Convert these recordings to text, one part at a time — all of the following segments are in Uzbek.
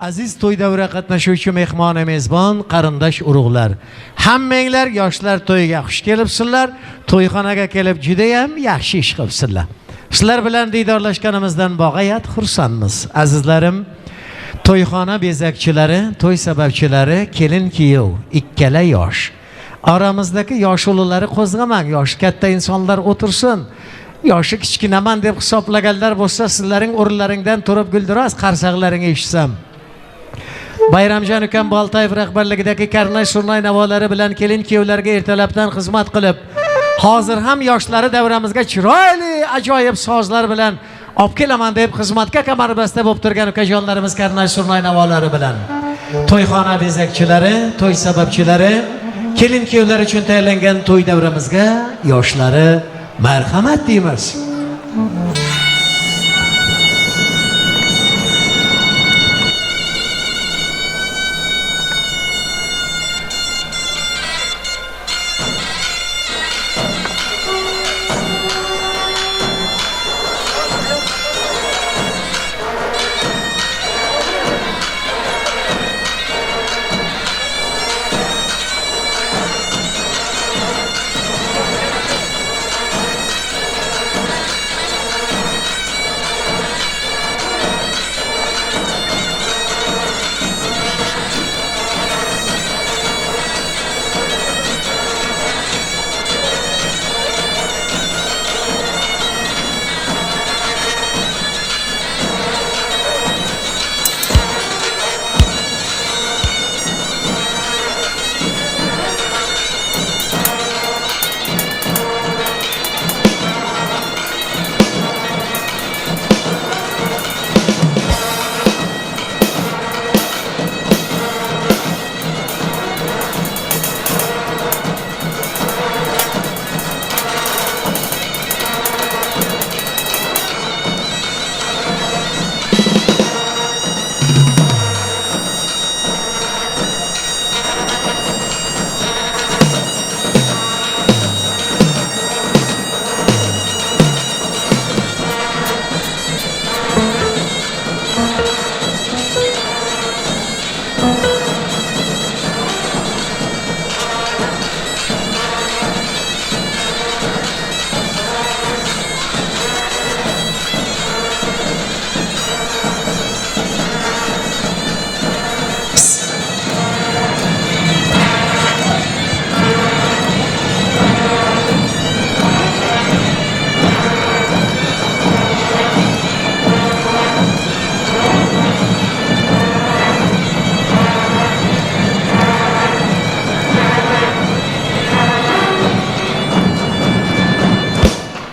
Aziz to'y davra qatnashuvchi mehmoni mezbon, qarindosh urug'lar. Hammanglar yoshlar to'yiga xush kelibsizlar. To'yxonaga kelib juda ham yaxshi ish qilibsizlar. Sizlar bilan diydorlashganimizdan bag'oyat xursandmiz. Azizlarim, to'yxona bezakchilari, to'y sababchilari, kelin kuyov, ikkala yosh. Oramizdagi yoshulilari qo'zg'amang, yoshi katta insonlar o'tirsin. Yoshi kichkinaman deb hisoblaganlar bo'lsa, sizlaring o'rinlaringdan turib guldiroz qarsaqlaringni eshitsam. Bayramjon ukam Boltayev rahbarligidagi karnay surnay navolari bilan kelin kuyovlarga ertalabdan xizmat qilib, hozir ham yoshlari davramizga chiroyli ajoyib sozlar bilan olib kelaman deb xizmatga kamarbasta bo'lib turgan ukajonlarimiz karnay surnay navolari bilan. To'yxona bezakchilari, to'y sababchilari, kelin kuyovlar uchun tayyorlangan to'y davramizga yoshlari marhamat deymiz.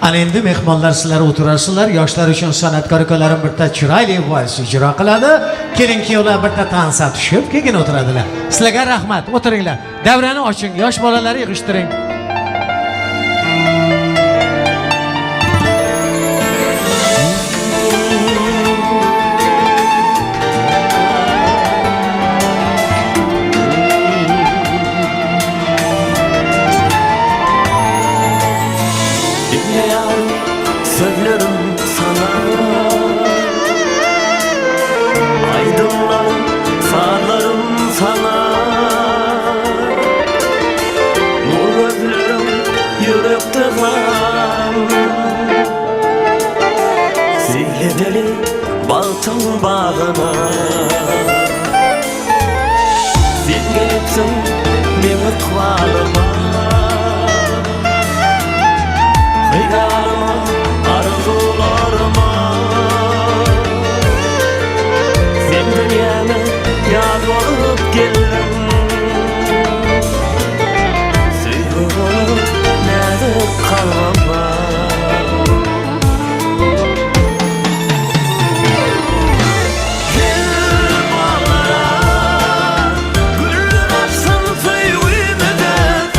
Ana endi mehmonlar sizlar o'tirasizlar. Yoshlar uchun san'atkor ukalarim bitta chiroyli vals ijro qiladi. Kelin kuyovlar bitta tansa tushib, keyin o'tiradilar. Sizlarga rahmat. O'tiringlar. Davrani oching, yosh bolalarni yig'ishtiring. Sözlerim sana, aydınlarım, sağlarım sana, nur özlerim yürekte var. Zihledeli baltın bağına, sen gelipsin benim ıkbalıma, hıyalıma, arzularıma. Sen dünyama yar olup geldin, sevgi olup nazik kalbıma. Gel bağlara, güller açsın sevgimizde.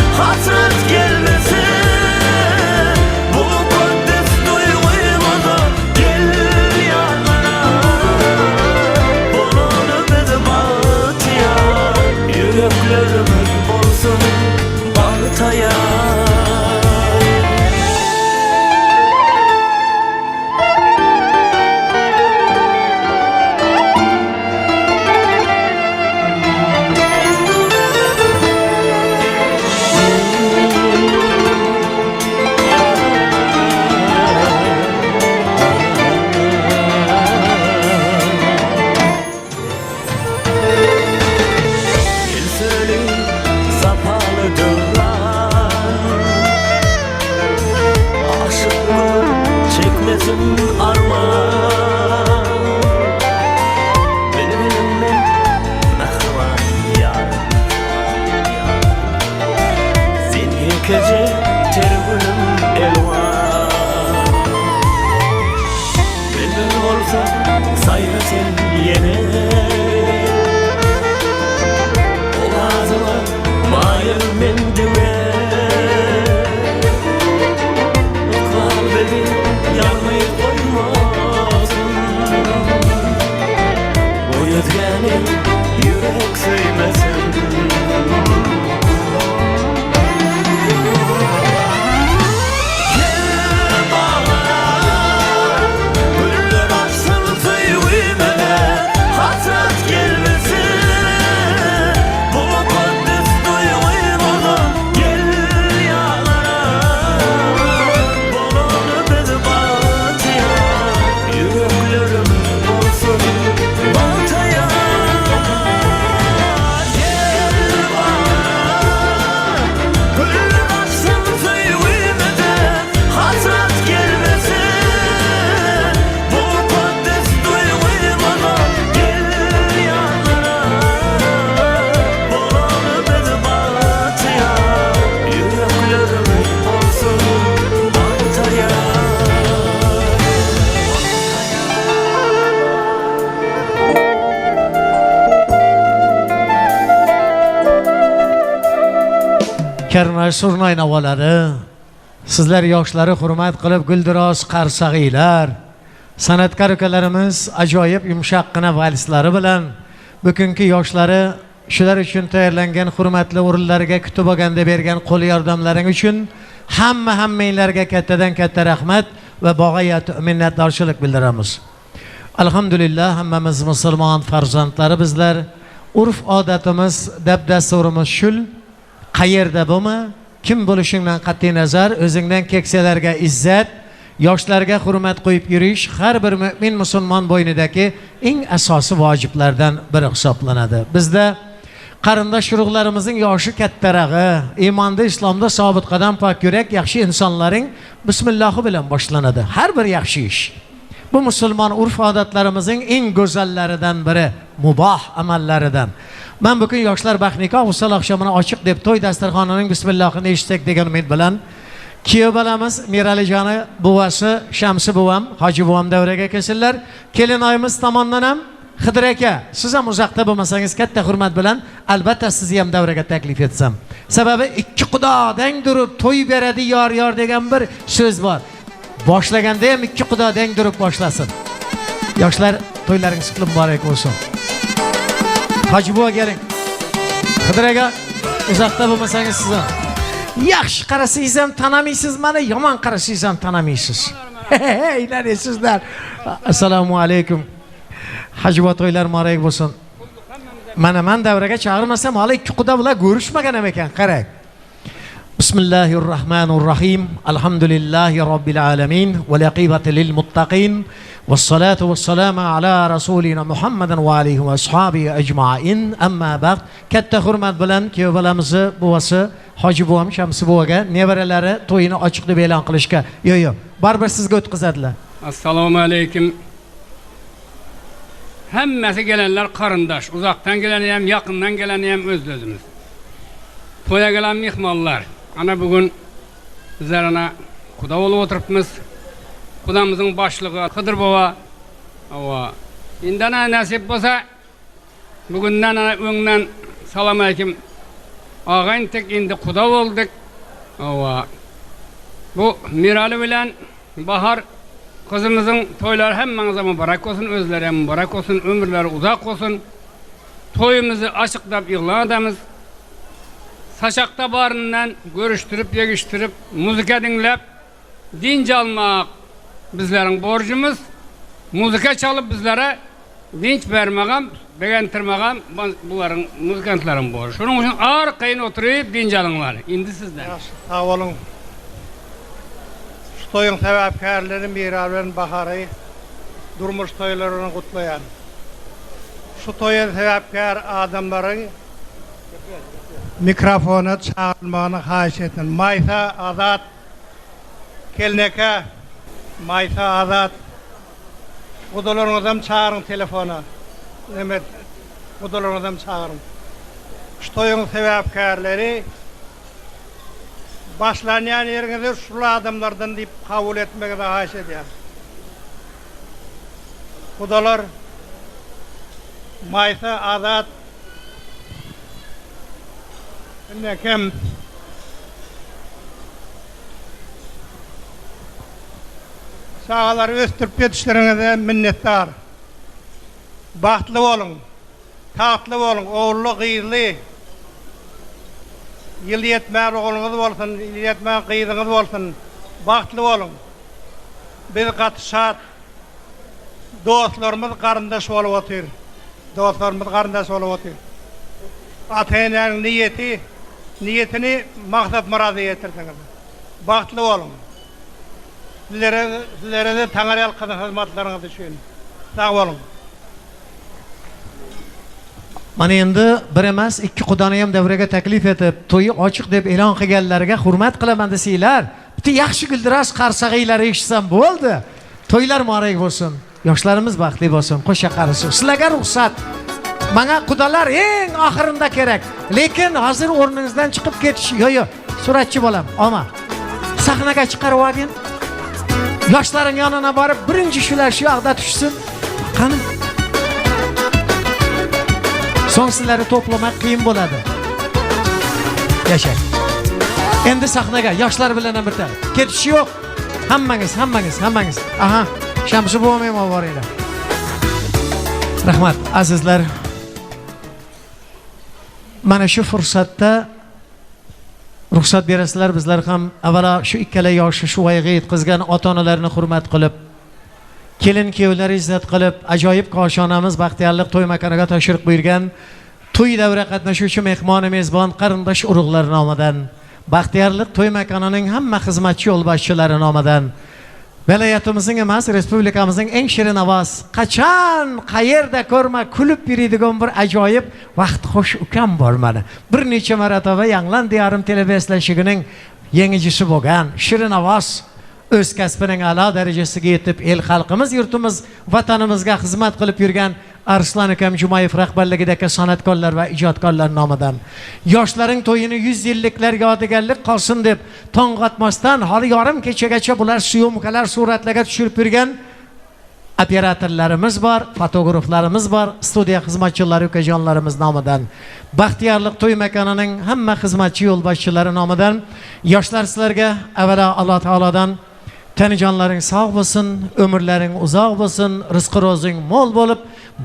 Gelmesin arman. Bilbilim men mehriban yarım. Sen yekece ter gülüm elvan. Bülbül olsa sayra sen yine. Ovazyma maýyl men diňe. Ykbal bizi ýalňyz goýmasyn. Bu özgäni ýürek söýmesin. Gel baglara, güller açsın söýgümize, hasrat gelmesin. Bu mukaddes duýgymyza gel ýalara. Bolaly biz bagtyýar, ýüreklerimiz bolsun bagtyýar. Gel baglara, güller açsın söýgümize, hasrat gelmesin. Bu mukaddes duýgymyza gel ýalara. Bolaly biz bagtyýar, ýüreklerimiz bolsun bagtyýar. Karnay surnay navolari, sizlar yoshlari hurmat qilib guldiroz qarsag'iylar, san'atkor ukalarimiz ajoyib yumshoqqina valslari bilan bugungi yoshlari shular uchun tayyorlangan hurmatli o'rinlarga kutib olganda bergan qo'l yordamlaring uchun hamma hammanglarga kattadan katta rahmat va bag'oyat minnatdorchilik bildiramiz. Alhamdulillah, hammamiz musulmon farzandlari bizlar. Urf odatimiz, dab dasturimiz shul. Qayerda bo'lma, kim bo'lishingdan qat'iy nazar, o'zingdan keksalarga izzat, yoshlarga hurmat qo'yib yurish har bir mo'min musulmon bo'ynidagi eng asosiy vojiblardan biri hisoblanadi. Bizda qarindosh urug'larimizning yoshi kattarag'i, iymonda, islomda sobit qadam, pok yurak, yaxshi insonlaring bismillohi bilan boshlanadi har bir yaxshi ish. Bu musulmon urf odatlarimizning eng go'zallaridan biri, muboh amallaridan. Man bugun yoshlar baxtnikoh visol oqshomini ochiq deb to'y dasturxonining bismillohini eshitsak degan umid bilan kuyov bolamiz Miralijoni buvasi Shamsi buvam, Hoji buvam davraga kelsinlar. Kelinoyimiz tomonidan ham Xidir aka, siz ham uzoqda bo'lmasangiz katta hurmat bilan albatta sizni ham davraga taklif etsam. Sababi ikki xudo dang durib to'y beradi yor yor degan bir so'z bor. Boshlaganda ham ikki xudo dang durib boshlasin. Yoshlar, to'ylaringiz qutli muborak bo'lsin. Hoji buva keling. Xidir aka, uzoqda bo'lmasangiz siz ham. Yaxshi qarasangiz ham tanamaysiz mani, yomon qarasangiz ham tanamaysiz. Hey, sizlar. Assalomu alaykum. Hoji buva, to'ylar muborak bo'lsin. Mana man davraga chaqirmasam hali ikki quda bular ko'rishmagan ham ekan, qarang. Bismillahirrahmanirrahim. Alhamdulillahi robbil alamin val aqibati lil muttaqin. والصلاة والسلام على رسولنا محمد وآله وأصحابه أجمعين أما بعد. Katta hurmat bilan kuyov bolamizni buvasi Hoji buvam Shamsi buvaga nevaralari to'yini ochiq deb e'lon qilishga yo'q yo'q baribir sizga o'tkazadilar. Assalomu alaykum. Hammasi gelenler qarindosh, uzaktan geleni ham, yaqindan geleni ham o'z o'zimiz. To'ya gelen mehmonlar. Ana bugun bizlar ana quda bo'lib o'tiribmiz. Qudamizning boshlig'i Xidir bova. Ava. Endi ana nasib bo'lsa bugundan ana o'ngdan salom alaykum. Og'ayntik endi quda bo'ldik. Ava. Bu Mirali bilan Bahar qizimizning to'ylari hammangizga muborak bo'lsin, o'zlari ham muborak bo'lsin, umrlari uzoq bo'lsin. To'yimizni ochiq deb e'lon etamiz. Saçakta barından görüştürüp, yegiştirip, muzika dinlep, dinç almak bizlerin borcumuz. Muzika çalıp bizlere dinç vermegem, begentirmegem bunların muzikantların borcu. Şunun için arkayn oturup dinç alınlar. Indi sizden. Sağ olun. Şu toyun sebepkärleri Miral bilen Bahary durmuş toýlaryny gutlaýan. Şu toýa sebäpkär adamlaryň mikrofona çağırmagyny haýyş etdim. Maýsa Azat Kelneke. Maýsa, Azat, gudalaryňyzam çagyryň telefona. Neme, gudalaryňyzam çagyryň. Şu toýuň sebäpkärleri başlanýan ýeriňizi şul adamlardan diýip kabul etmegiňizi haýyş edýän. Gudalar, Maýsa, Azat, Indi Çagalary ösdürip ýetişdiriňize minnetdar. Bagtly boluň, tagtly boluň, ogully, gyzly, ýyl ýetmän ogluňyz bolsun, ýyl ýetmän gyzyňyz bolsun. Bagtly boluň. Biz gaty şat. Dostlarymyz garyndaş bolup otyr. Dostlarymyz garyndaş bolup otyr. Ata-enäniň niýeti, niýetini maksat-myrada ýetirdiňiz. Bagtly boluň. Sizlere, sizlere-de Taňryýalkasyn hyzmatlaryňyz üçin. Sag boluň. Mana endi bir emas, ikki qudani ham davraga taklif etib, to'yi ochiq deb e'lon qilganlariga hurmat qilaman desanglar, bitta yaxshi guldiroz qarsag'inglar eshitsam bo'ldi. To'ylar muborak bo'lsin. Yoshlarimiz baxtli bo'lsin, qo'sha qarisin. Sizlarga ruxsat. Mana qudalar eng oxirinda kerak. Lekin hozir o'rningizdan chiqib ketish, yo'q, yo'q, suratchi bolam, olma. Sahnaga chiqarib olgin. Yoshlaring yonina borib, birinchi shular shu yoqda tushsin. Qani? So'ng sizlarni to'plamak qiyin bo'ladi. Yashang. Endi sahnaga yoshlar bilan ham bitta. Ketish yo'q. Hammangiz, hammangiz, hammangiz. Aha, Shamsi buvam ham olib boringlar. Rahmat, azizlar. Mana shu fursatda ruxsat berasizlar, bizlar ham avvalo shu ikkala yoshni shu voyaga yetkazgan ota-onalarni hurmat qilib, kelin kuyovlar izzat qilib, ajoyib koshonamiz baxtiyorlik to'y makoniga tashrif buyurgan to'y davra qatnashuvchi mehmoni mezbon qarindosh urug'lar nomidan, baxtiyorlik to'y makonining hamma xizmatchi yo'lboshchilari nomidan, viloyatimizning emas, respublikamizning eng shirin ovoz, qachon qayerda ko'rma kulib yuradigan bir ajoyib vaqt xush ukam bor mana. Bir necha marotaba Yanglan diyorim telebeslashigining yengicisi bo'lgan shirin ovoz o'z kasbining a'lo darajasiga yetib, el xalqimiz, yurtimiz, vatanimizga xizmat qilib yurgan Arslan akam Jumayev rahbarligidagi san'atkorlar va ijodkorlar nomidan yoshlaring to'yini 100 yilliklar yodigarlik qolsin deb tong otmasdan hali yarim kechagacha bular syomkalar suratlarga tushirib yurgan operatorlarimiz bor, fotograflarimiz bor, studiya xizmatchilari ukajonlarimiz nomidan, baxtiyorlik to'y makonining hamma xizmatchi yo'lboshchilari nomidan yoshlar sizlarga avvalo Alloh taolodan tanijonlaring sog' bo'lsin, umrlaring uzoq bo'lsin, rizqi ro'zing mo'l bo'lib,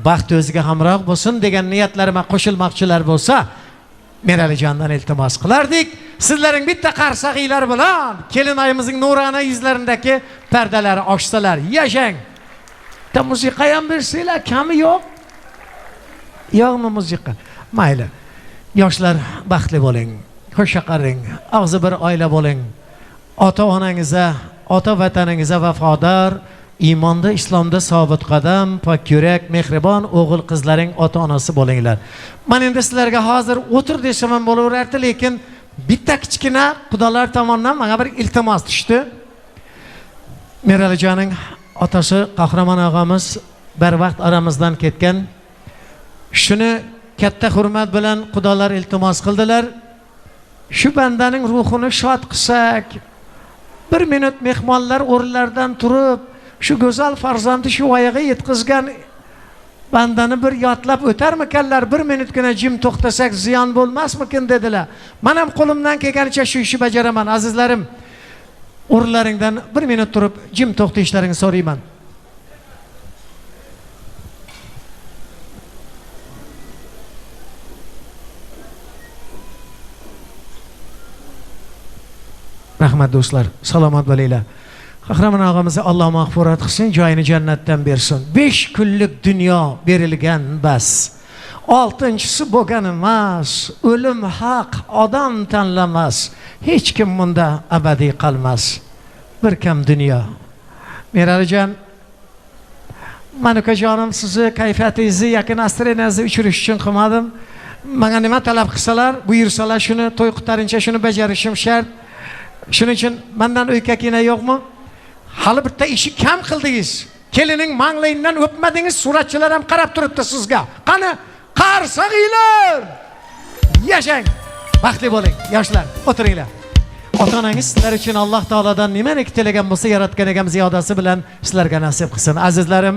baxt o'ziga hamroh bo'lsin degan niyatlarima qo'shilmoqchilar bo'lsa, Meralijondan iltimos qilardik. Sizlaring bitta qarsag'inglar bilan kelinoyimizning nurona yuzlaridagi pardalari ochsalar, yashang. Bitta musiqa ham bersanglar, kami yo'q. Yo'qmi musiqa? Mayli. Yoshlar baxtli bo'ling, qo'sha qaring, og'zi bir oila bo'ling. Ota-onangizga, ota vataningizga vafodor, iymonda, islomda sobit qadam, pok yurak, mehribon o'g'il qizlaring ota-onasi bo'linglar. Men endi sizlarga hozir o'tir desam ham bo'laverardi, lekin bitta kichkina xudolar tomonidan menga bir iltimos tushdi. Meralijonning otasi Qahramon og'amiz barvaqt aramizdan ketgan. Shuni katta hurmat bilan xudolar iltimos qildilar. Shu bandaning ruhini shod qilsak, bir minut mehmonlar o'rinlaridan turib, shu go'zal farzandi shu voyaga yetkazgan bandani bir yodlab o'tarmikanlar, bir minutgina jim to'xtasak ziyon bo'lmasmikin dedilar. Men ham qo'limdan kelganicha shu ishni bajaraman, azizlarim. O'rinlaringdan bir minut turib jim to'xtashlaringni so'rayman. Rahmat do'stlar, salomat bo'linglar. Qahramon og'amizni Alloh mag'firat qilsin, joyini jannatdan bersin. 5 kunlik dunyo berilgan bas. 6-chisi bo'lgan emas, o'lim haq, odam tanlamas. Hech kim bunda abadiy qolmas. Bir kam dunyo. Meralijon, men ukajonim sizni kayfiyatingizni, yaqin astrenangizni uchirish uchun qilmadim. Menga nima talab qilsalar, buyursalar shuni to'y qutarincha shuni bajarishim shart. Shuning uchun mendan o'yka-kina yo'qmi? Hali bitta ishi kam qildingiz. Kelining manglayindan o'pmadingiz, suratchilar ham qarab turibdi sizga. Qani, qarsag'inglar! Yashang. Baxtli bo'ling, yoshlar, o'tiringlar. Ota-onangiz sizlar uchun Alloh taolodan nimani tilagan bo'lsa, yaratgan egam ziyodasi bilan sizlarga nasib qilsin. Azizlarim,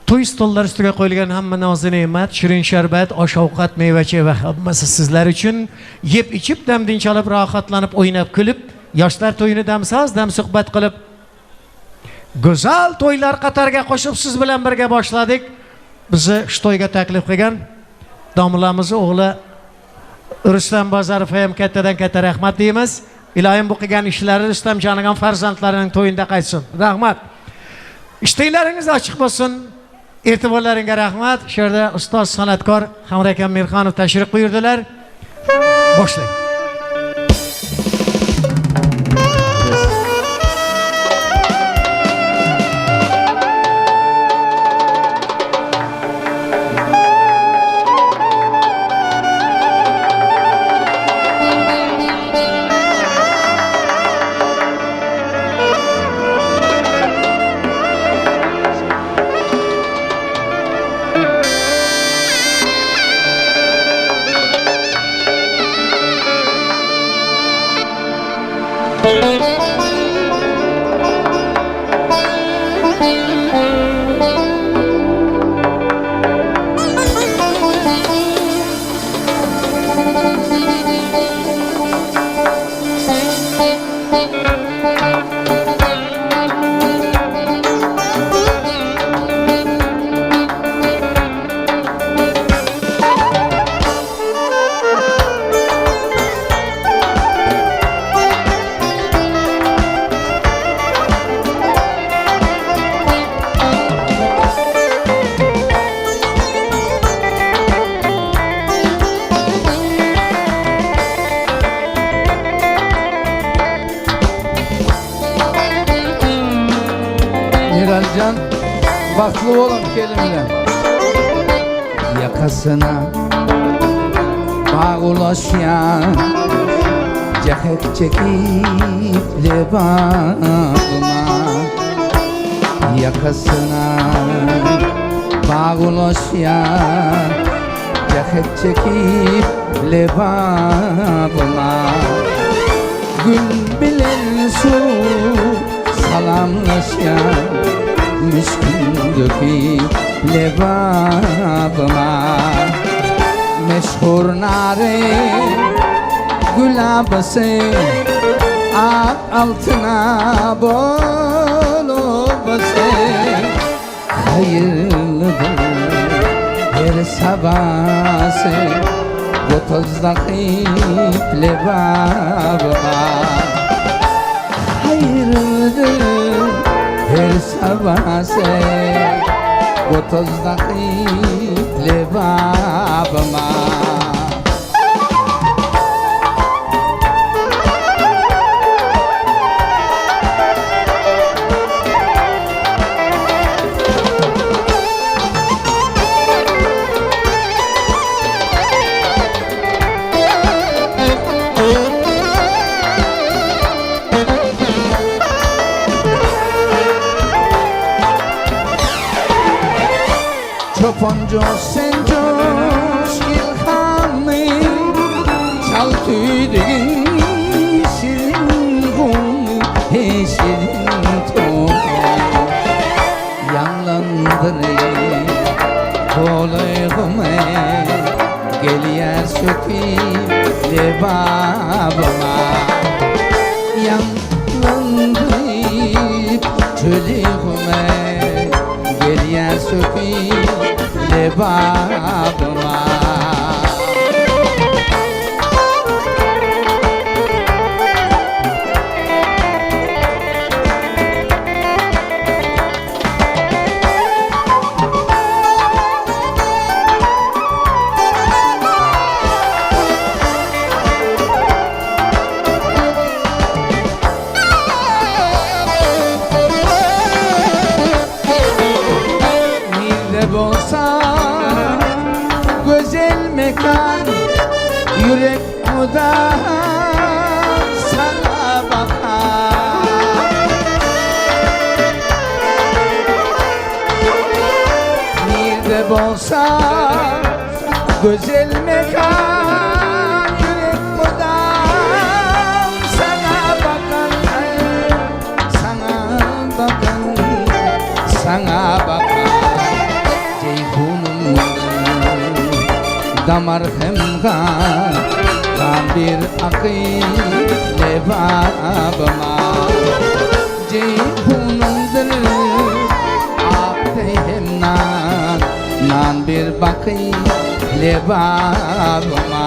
to'y stollari ustiga qo'yilgan hamma nozi ne'mat, shirin sharbat, osh-ovqat, meva-cheva hammasi sizlar uchun. Yeb ichib, dam dinch olib, rohatlanib, o'ynab, kulib, yoshlar to'yini damsoz, dam suhbat qilib, go'zal to'ylar qatoriga qo'shib siz bilan birga boshladik. Bizni shu to'yga taklif qilgan domlamiz o'g'li Rustam Bozorov ham kattadan katta rahmat deymiz. Iloyim bu qilgan ishlari Rustamjonining ham farzandlarining to'yinda qaytsin. Rahmat. Ishlaringiz ochiq bo'lsin. E'tiborlaringga rahmat. Shu yerda ustoz san'atkor Hamrakam Mirxonov tashrif buyurdilar. Boshlang. Miralcan, baxtli olun kelinle. Yakasına bağ ulaşan, cehek çekip lebabıma. Yakasına bağ ulaşan, cehek çekip lebabıma. Gül bilen su salamlaşan, müşkün döküp lebabıma. Meşhur nare gülabısı, ak altına bol obası. Hayırlıdır her sabahsı, 30 dakik lebabıma. Hayırlıdır her sabahsı, 30 dakik lebabıma. Çoponcu sen coş ilhamı, çal tüydüğün şirin kum, şirin tom. Yanlandırır koluyumu, geliyer söküp lebabıma. Yanlandırıp çölüğüme, geliyer söküp lebabıma. Nerede bolsa güzel mekan, yürek muda sana bakar. bolsa güzel mekan yürek mudam sana bakan, sana bakan, sana bakan. Ceyhunum damar hemgan kan bir akile babama. Ceyhunumdur akdehemnan nan bir bakile babama.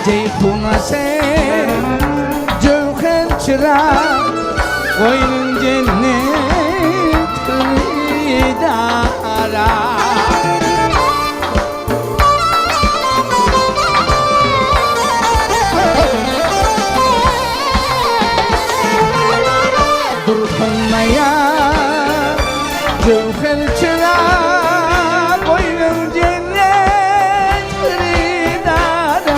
Ceyhun'a sen cevher çırak koynun cennet hıdara. Durkunmaya cevher çırak koynun cennet hıdara.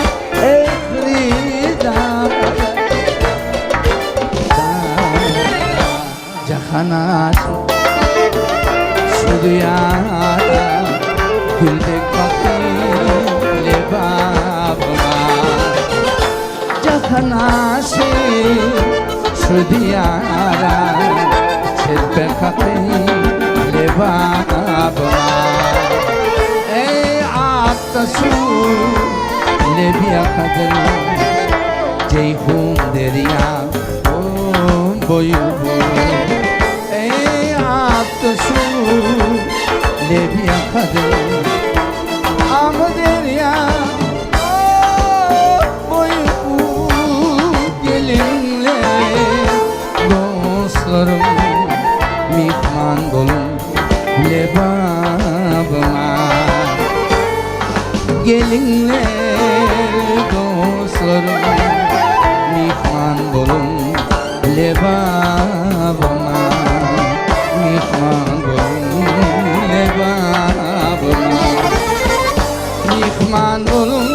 Cahana şu dünyada güldük bakile babama. Cahana şu diyara çelpe kakile babama. Ey akta su lebiya kadir Ceyhun derya boyu bu. Ey akta su lebiya kadir Ah derya boyu bu. Gelinler dostlarım mihman bolun lebabıma. Gelinler dostlarım mihman bolun lebabıma. Mihman bolun lebabıma. Mihman bolun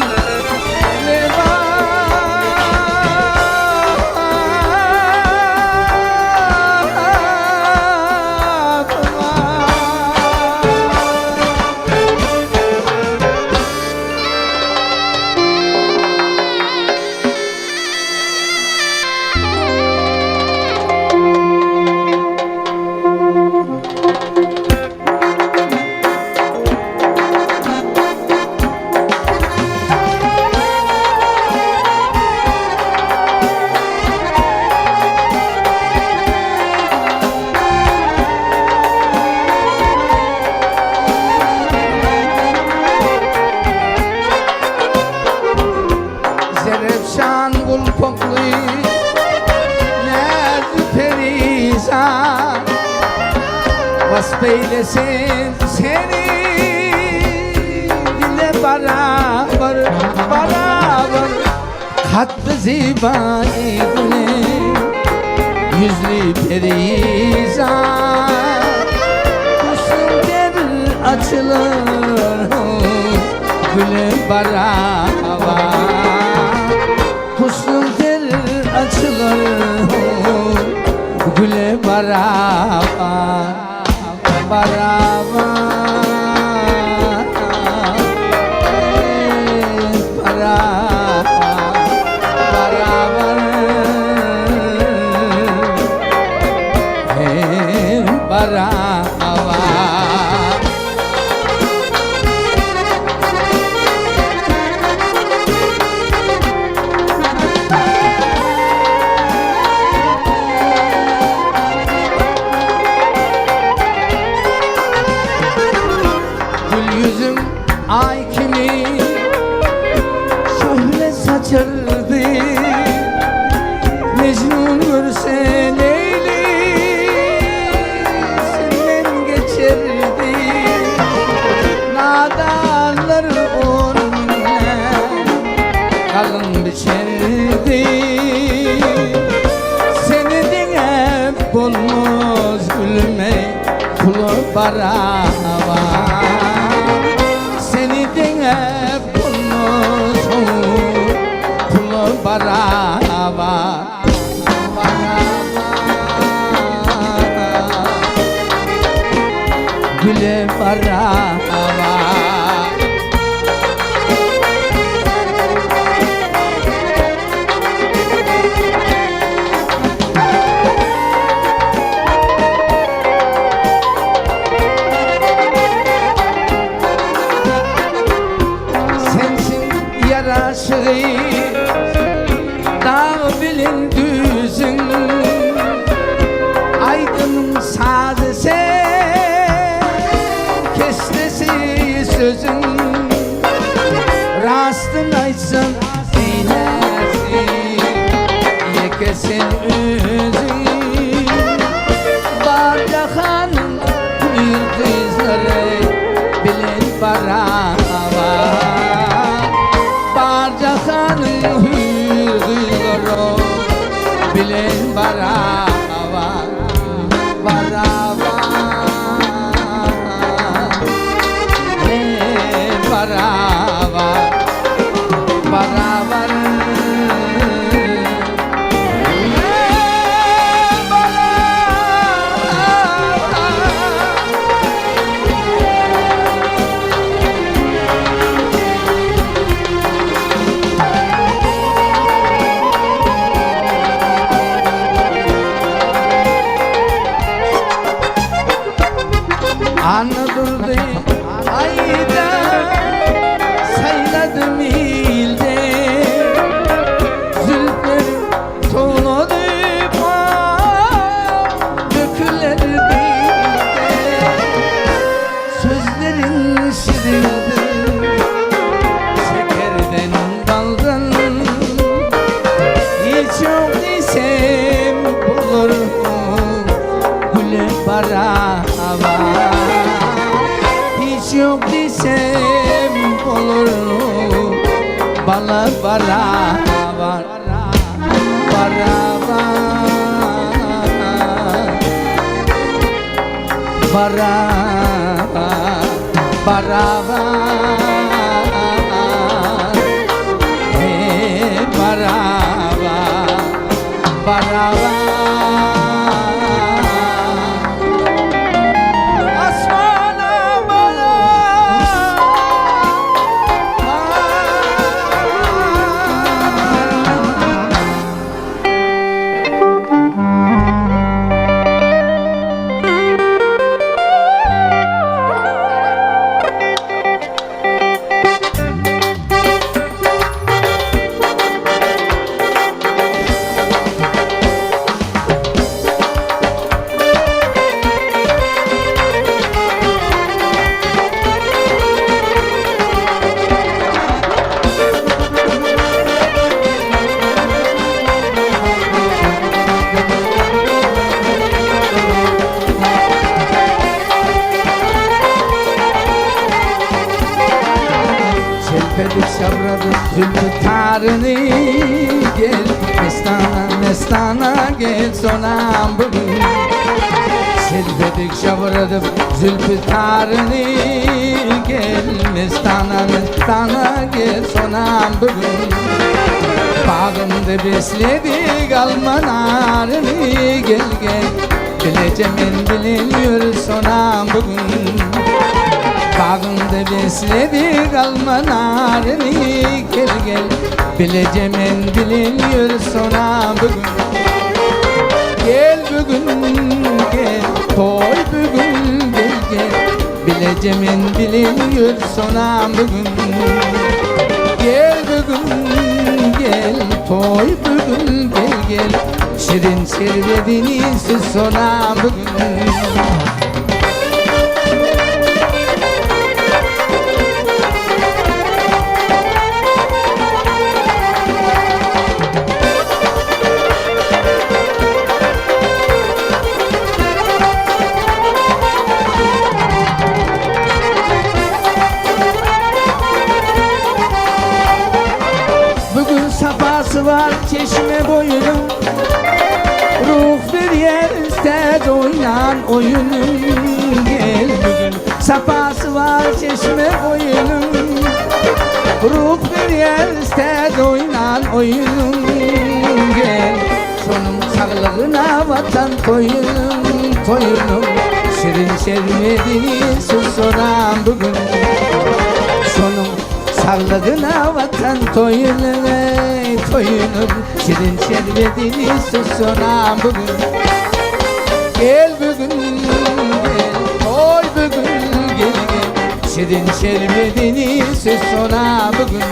Zerefşan gulpoklu nerdi perizan vasfeylesin seni dile beraber beraber. Katlı zibani güle yüzlü perizan kuşun der açılır güle beraber. Husnun der açılır güle beraber beraber beraber beraber. baravar. Seni denep bulmuş pulu baravar. Güle baravar. Sensin yaraşığı dağ bilin düzün, aydın sazı sen, kestesi sözün. Rastın aytsın eylersin, yekesin özün. Bardahanın bir kızları bilin baravar. Bardahanın hür kızları bilin baravar. Baravar, hey baravar, baravar. Hey baravar. Anı durdu ayda, sayladım ilde. Zülfleri toğladı döküler dilde. Sözlerin şirindir şekerden baldan. Hiç yok desem bulur gülü baravar. Hiç yok desem olur bala baravar. Baravar, baravar, baravar. Hey baravar, baravar. Asmana baravar. Çelpedik şavradık zülfü tarını, gel mestana mestana gel sonam bugün. Çelpedik şavradık zülfü tarını, gel mestana mestana gel sonam bugün. Bağımda besledik alman arını, gel gel bilecemin biliniyor sonam bugün. Bağında besledik alman arını, gel gel bilecemin biliniyor sona bugün. Gel bugün gel toy bugün, gel gel bilecemin biliniyor sona bugün. Gel bugün gel toy bugün, gel gel şirin şerbetini sona bugün. Bugün safası var çeşme boyunun, ruh bir yer tez oynan oyunun. Gel bugün safası var çeşme boyunun. Ruh verýär tez oynan oyunun. Gel sonun sağlığına vatan toyunun toyunun. Şirin şerbetini susuram bugün. Sonun sağlığına vatan toyunun ey toyunun. Şirin şerbetini susuram bugün. Gel bugün gel toy bugün gel gel. Şirin şerbetini susuna bugün.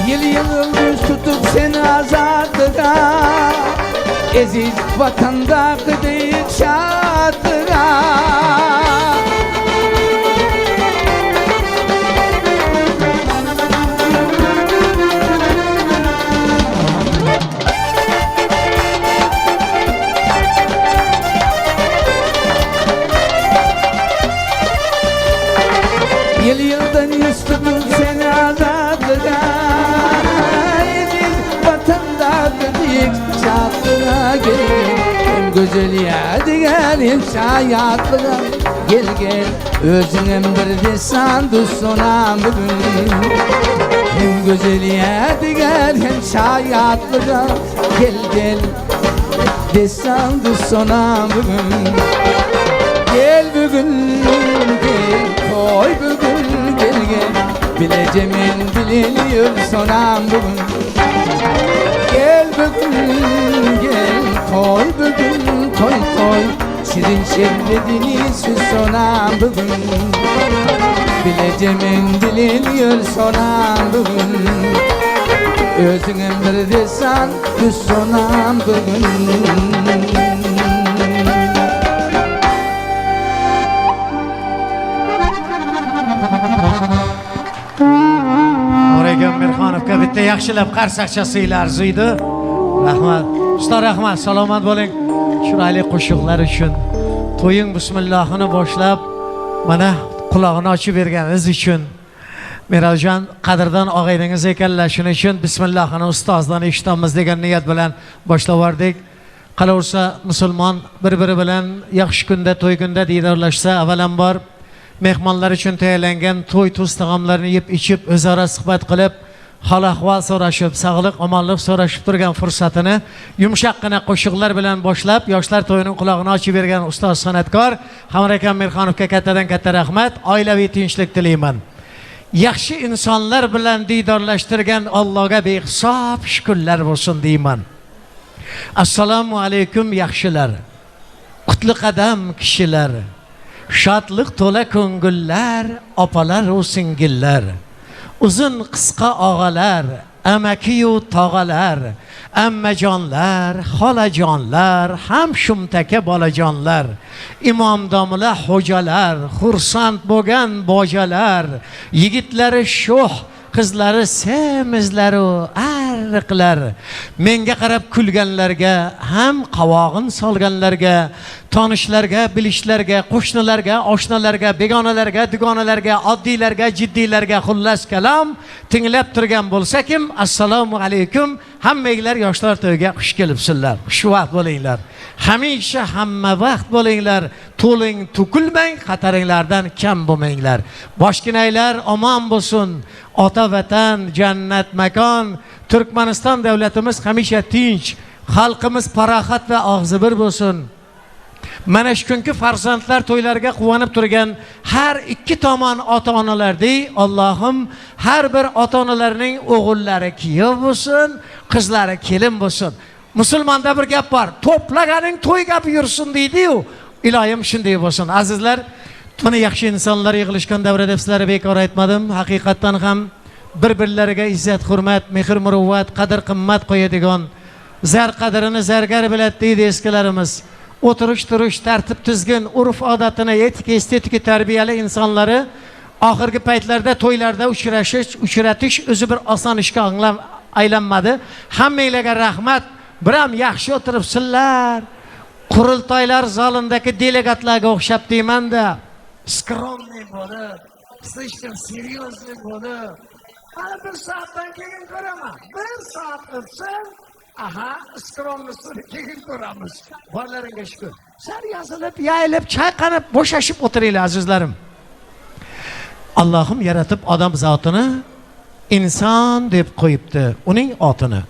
Yıl yıl yüz tutup seni azatlığa, eziz vatanda büyük şatlığa. Yıl yıldan yüz tutup seni azatlığa, eziz vatanda büyük şatlığa. Gel gel hem güzel yadigar hem şayatlığa. Gel gel özünem bir destan dostuna bugün. Hem güzel yadigar hem şayatlığa. Gel gel destan dostuna bugün. Gel bugün gel toy bugün gel gel. Bilecemin biliniyor sonam bugün. Gel bugün gel toy bugün toy toy. Şirin şerbetini sonam bugün. Bilecemin biliniyor sonam bugün. Özünün bir desen düz sonam bugün. Oregon Mirxonovga bitta yaxshilab qarsakchasi arziydi. Rahmat. Usta rahmat, salomat bo'ling. Chiroyli qo'shiqlar uchun. To'ying bismillahini boshlab mana qulog'ini ochib berganingiz uchun. Meraljon qadrdon og'ayningiz ekanlar, shuning uchun bismillahini ustozdan eshitamiz degan niyat bilan boshlavordik. Qolaversa musulmon bir-biri bilan yaxshi kunda, to'y kunda diydorlashsa, avvalambor mehmonlar uchun tayyorlangan to'y tuz taomlarini yeb ichib, o'zaro suhbat qilib, hol ahvol so'rashib, sog'lik, omonlik so'rashib turgan fursatini yumshoqqina qo'shiqlar bilan boshlab, yoshlar to'yining qulog'ini ochib bergan ustoz san'atkor Hamrohkam Mirxonovga kattadan katta rahmat, oilaviy tinchlik tilayman. Yaxshi insonlar bilan diydorlashtirgan Allohga behisob shukrlar bo'lsin deyman. Assalomu alaykum yaxshilar, qutli qadam kishilar, shodlik to'la ko'ngillar, opalar va singillar, uzun qisqa og'alar, amakiyu tog'alar, ammajonlar, xolajonlar, ham shumtaka bolajonlar, imom domla xo'jalar, xursand bo'lgan bojalar, yigitlari sho'x, qizlari semizlaru ariqlar, menga qarab kulganlarga, ham qovog'in solganlarga, tanishlarga, bilishlarga, qo'shnilarga, oshnalarga, begonalarga, dugonalarga, oddiylarga, jiddiylarga, xullas kalom tinglab turgan bo'lsa kim, assalomu alaykum. Hammanglar yoshlar to'yiga xush kelibsizlar. Xushvaqt bo'linglar. Hamisha hamma vaqt bo'linglar. To'ling to'kilmang, xataringlardan kam bo'lmanglar. Boshginaylar omon bo'lsin. Ota vatan jannat makon, Turkmaniston davlatimiz hamisha tinch, xalqimiz paraxat va og'zibir bo'lsin. Mana shu kungi farzandlar to'ylariga quvonib turgan har ikki tomon ota-onalardek, Allohim har bir ota-onalarning o'g'illari kuyov bo'lsin, qizlari kelin bo'lsin. Musulmonda bir gap bor, to'plaganing to'y gapi yursin deydi-yu. Iloyim shunday bo'lsin. Azizlar, mana yaxshi insonlar yig'ilishgan davra deb sizlarga bekor aytmadim. Haqiqatdan ham bir-birlariga izzat, hurmat, mehr-muruvvat, qadr-qimmat qo'yadigan, zar qadrini zargar biladi deydi eskilarimiz. O'tirish turish, tartib tizgin, urf odatini, etika, estetika tarbiyali insonlari Oxirgi paytlarda to'ylarda uchrashish, uchratish o'zi bir oson ishga aylanmadi. Hammanglarga rahmat. Biram yaxshi o'tiribsizlar. Qurultoylar zalindagi delegatlarga o'xshab deyman-da. Скромный bo'lib, слишком серьезный bo'lib. Hali bir soatdan keyin ko'raman. Bir soat o'tsin, aha, скромность ini keyin ko'ramiz. Borlaringga shukur. Sal yozilib, yayilib, chayqanib, bo'shashib o'tiringlar, azizlarim. Allohim yaratib odam zotini inson deb qo'yibdi, uning otini.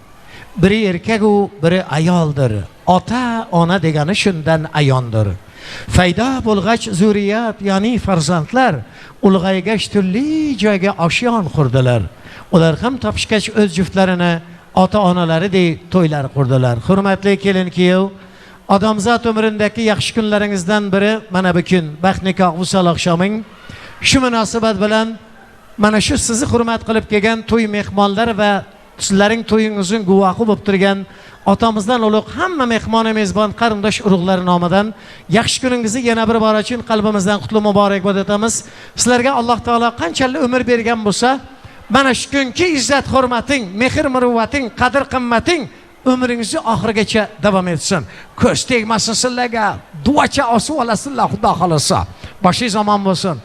Biri erkak u, biri ayoldir. Ota, ona degani shundan ayondir. Fayda bo'lg'ach zurriyat, ya'ni farzandlar ulg'aygach turli joyga oshyon qurdilar. Ular ham topishgach o'z juftlarini ota onalaridek to'ylar qurdilar. Hurmatli kelin kuyov, odamzod umrindagi yaxshi kunlaringizdan biri mana bu kun, baxt nikoh vusal oqshoming. Shu munosabat bilan mana shu sizni hurmat qilib kelgan to'y mehmonlari va sizlarning to'yingizning guvohi bo'lib turgan otamizdan ulug' hamma mehmoni mezbon qarindosh urug'lari nomidan yaxshi kuningizni yana bir bor uchun qalbimizdan qutlug' muborakbod etamiz. Sizlarga Alloh taolo qanchalik umr bergan bo'lsa, mana shu kungi izzat hurmating, mehr muruvvating, qadr qimmating umringizni oxirigacha davom etsin. Ko'z tegmasin sizlarga, duocha osib olasizlar, Xudo xolasa. Boshingiz omon bo'lsin.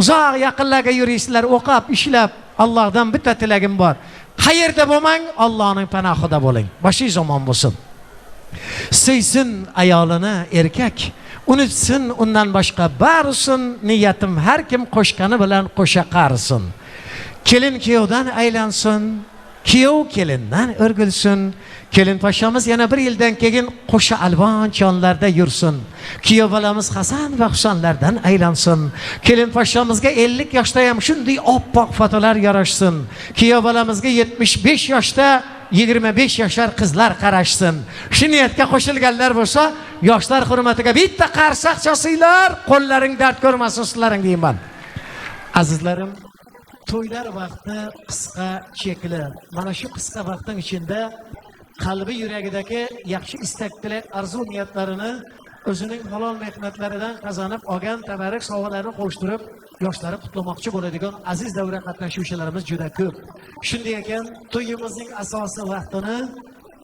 Uzoq yaqinlarga yuraysizlar, o'qib, ishlab. Allohdan bitta tilagim bor. Qayerda bo'lmang, Allohning panohida bo'ling. Boshingiz omon bo'lsin. Suysin ayolini erkak, unutsin undan boshqa barisin, niyatim har kim qo'shgani bilan qo'sha qarisin. Kelin kuyovdan aylansin, kuyov kelindan o'rgilsin. Kelin poshamiz yana bir yildan keyin qo'sha alvon chonlarda yursin. Kuyov bolamiz Hasan va Husanlardan aylansin. Kelin poshamizga 50 yoshda ham shunday oppoq fotolar yarashsin. Kuyov bolamizga 75 yoshda 25 yashar qizlar qarashsin. Shu niyatga qo'shilganlar bo'lsa, yoshlar hurmatiga bitta qarsak chasinglar, qo'llaring dard ko'rmasin sizlaring deyman. Azizlarim, to'ylar vaqti qisqa, chekli. Mana shu qisqa vaqtning ichida qalbi yuragidagi yaxshi istak, tilak, orzu niyatlarini o'zining halol mehnatlaridan qozonib olgan tabarruk sovg'alarini qo'shtirib yoshlarni qutlamoqchi bo'ladigan aziz davra qatnashuvchilarimiz juda ko'p. Shunday ekan, to'yimizning asosiy vaqtini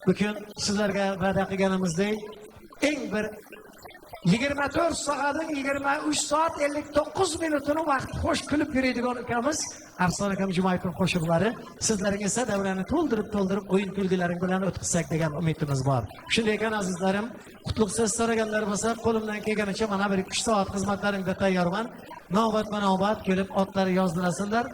bugun sizlarga va'da qilganimizdek eng bir 24 soatning 23 soat 59 minutini vaqt xo'sh kulib yuradigan ukamiz Arslon akam Jumayevning qo'shiqlari sizlarga esa davrani to'ldirib to'ldirib o'yin kulgilaring bilan o'tkazsak degan umidimiz bor. Shunday ekan, azizlarim, qutlug' so'z so'raganlar bo'lsa, qo'limdan kelganicha mana bir 3 soat xizmatlaringda tayyorman. Navbatma navbat kelib otlar yozdirasizlar.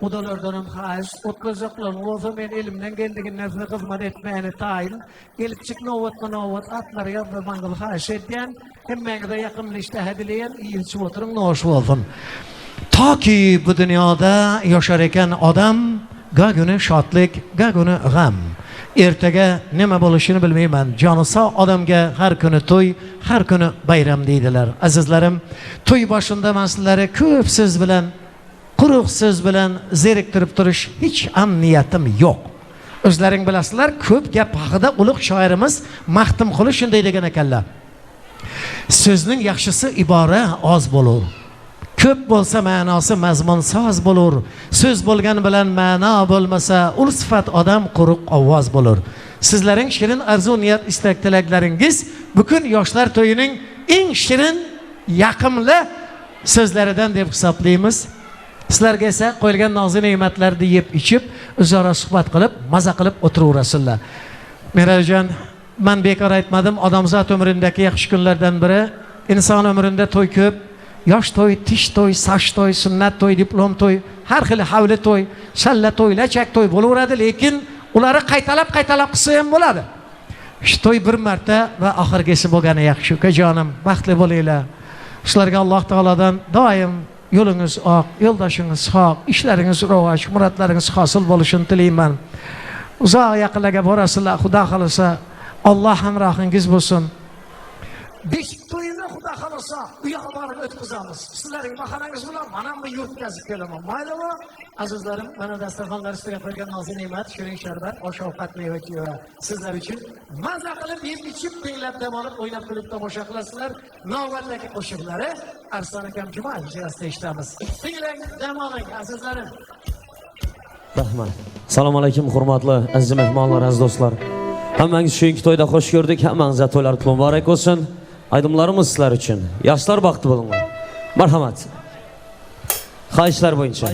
Odalardan xahish, o'tkazaklar bo'lsa men elimdan keldiginden size xizmat etmeyeni tayin. Gelip çık navbatma navbat atlar yazdırmanı xahish etgan. Hemmengize yaqimli ishtaha dilayan, yeyilchib o'tiring, nosh bo'lsin. Toki bu dunyoda yashar ekan odam, gaguni shodlik, gaguni g'am. Ertaga nima bo'lishini bilmayman. Joni sog' odamga har kuni to'y, har kuni bayram deydilar. Azizlarim, to'y boshida men sizlarga ko'p so'z bilan, quruq so'z bilan zeriktirib turish hech ham niyatim yo'q. O'zlaring bilasizlar, ko'p gap haqida ulug' shoirimiz Maxtumquli shunday degan ekanlar. So'zning yaxshisi ibora oz bo'lur. Ko'p bo'lsa ma'nosi mazmunsoz bo'lur. So'z bo'lgan bilan ma'no bo'lmasa, ul sifat odam quruq ovoz bo'lur. Sizlaring shirin orzu niyat istak tilaklaringiz bugun yoshlar to'yining eng shirin, yaqimli so'zlaridan deb hisoblaymiz. Sizlarga esa qo'yilgan nozi ne'matlarni yeb ichib, o'zaro suhbat qilib, maza qilib o'tiraverasizlar. Meralijon, men bekor aytmadim, odamzod umrindagi yaxshi kunlardan biri, inson umrida to'y ko'p, yosh to'y, tish to'y, sash to'y, sunnat to'y, diplom to'y, har xil havli to'y, shalla to'y, lachak to'y bo'laveradi, lekin ularni qaytalab qaytalab qilsa ham bo'ladi. Shu to'y bir marta va oxirgisi bo'lgani yaxshi. Ukajonim, baxtli bo'linglar. Sizlarga Alloh taolodan doim yo'lingiz oq, yo'ldoshingiz haq, ishlaringiz rivoj, murodlaringiz hosil bo'lishini tilayman. Uzoq yaqinlarga borasizlar, Xudo xolasa, Alloh hamrohingiz bo'lsin. Beshik to'yini Xudo Xudo xohlasa, u yoqqa borib o'tkazamiz. Sizlarning bahanangiz bilan mana bu yurtkazib kelaman. Maylimi? Azizlarim, mana dasturxonlar ustiga qo'ygan nozi ne'mat, shirin sharbat, osh ovqat, meva cheva sizlar uchun maza qilib yeb ichib, tinglab dam olib, o'ynab kulib tomosha qilasizlar. Navbatdagi qo'shiqlari Arslon akam Jumayev ijrosida eshitamiz. Tinglang, dam oling, azizlarim. Rahmat. Assalomu alaykum hurmatli aziz mehmonlar, aziz do'stlar. Hammangiz shu to'yda xush ko'rdik. Hammangizga to'ylar muborak bo'lsin. Aydımlarımız sizlar uchun. Yoshlar baxtli bo'linglar. Marhamat. Xahishlar bo'yicha.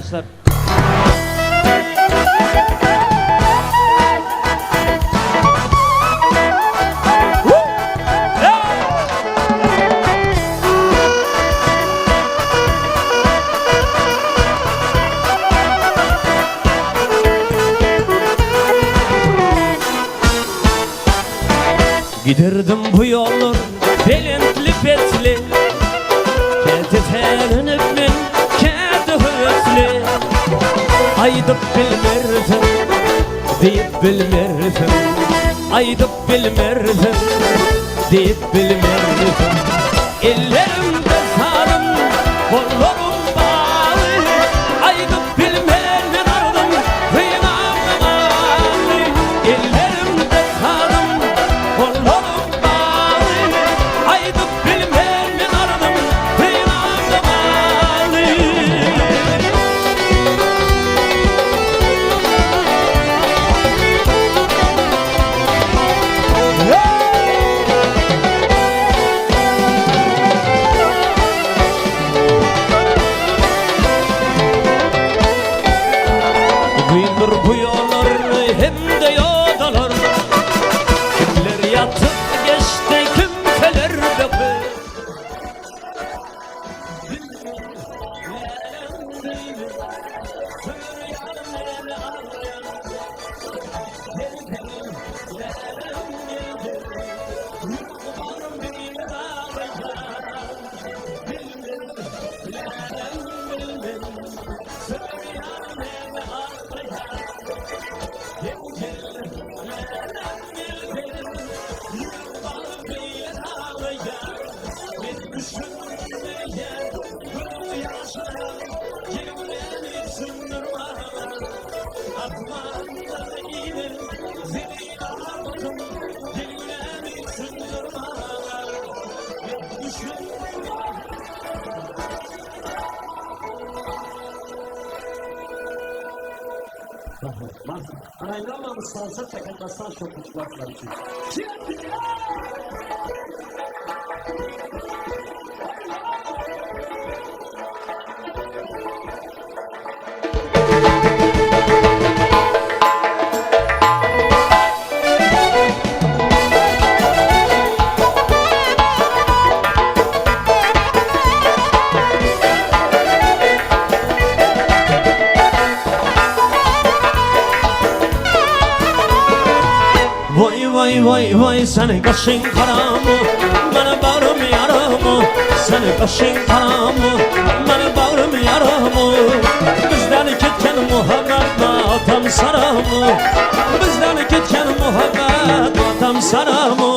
Giderdim bu yollar belentli petli, Keti telinip men keti hösli. Aydıp bilmerdim, deyip bilmerdim. Aydıp bilmerdim, deyip bilmerdim. Ellerimde sarım, kollarım bağlı. Aydıp bilmerdim ardım, kıymam bağlı. Ellerimde sarım, kollarım bağlı. Aydıp bilmerdim ardım, kıymam bağlı. Gündür bu yollar hem de yodalar. Kimler yatıp geçti, kimseler bakır. Vay vay vay vay seni kaşın karamı, bana bağrım yaramı. Seni kaşın karamı, bana bağrım yaramı. Bizden ketken muhabbet matam saramı. Bizden ketken muhabbet matam saramı.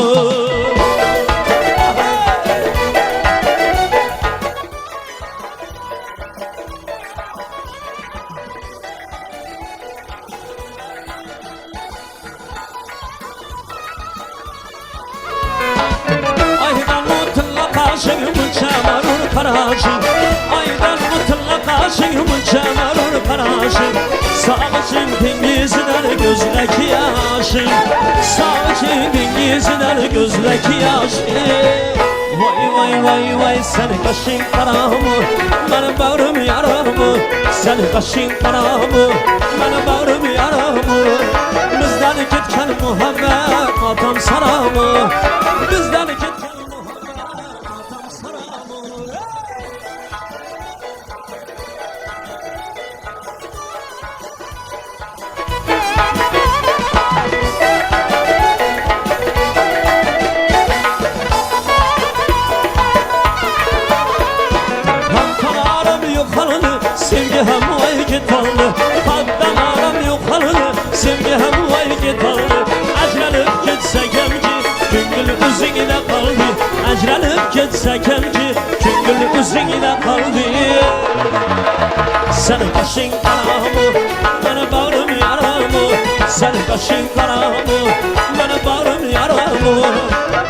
Aydan mutlaka şığımı çamarur paraşı. Aydan mutlaka şığımı çamarur paraşı. Sağ için dengizinden gözdeki yaşı. Sağ için dengizinden gözdeki yaşı. Vay vay vay vay sen kaşın karamı, bana bağrım yaramı. Sen kaşın karamı, bana bağrım yaramı. Bizden ketken muhabbet matam saramı. Bizden ketken muhabbet matam saramı. Hattan yo'qoldi, sevgi ham voy ketoldi. Hattan aram yo'qoldi, sevgi ham voy ketoldi. Ajralib ketsak hamki, ko'ngil o'zingda qoldi. Ajralib ketsak hamki ko'ngil o'zingda qoldi. Sen qoshing qaramu, meni bag'rim yaramu. Sen qoshing qaramu, meni bag'rim yaramu.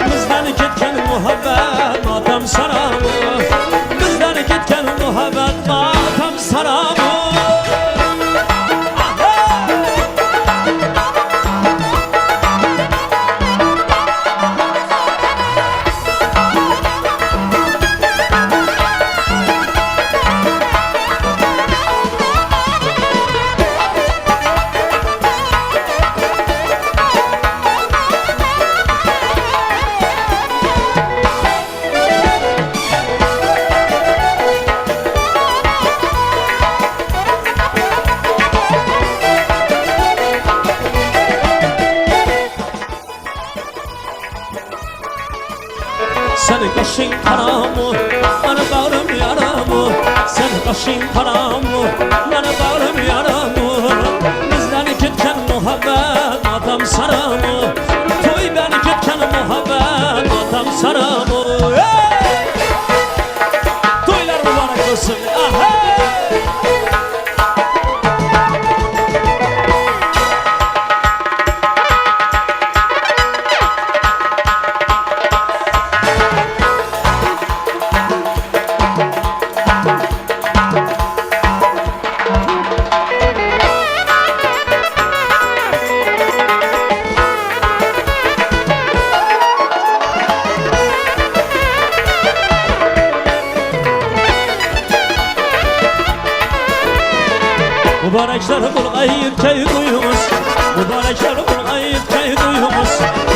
Bizdan ketgan muhabbat motam saramu. Bizdan ketgan muhabbat motam saramu. Sen qoshing qaramu, meni bag'rim yaramu. Sen qoshing qaramu, meni bag'rim yaramu. Bizdan ketgan muhabbat motam saramu. To'ydan ketgan muhabbat motam saramu. To'ylar muborak bo'lsin. Aha! Mübarekler bulgayıp key duyumuz. Mübarekler bulgayıp key duyumuz.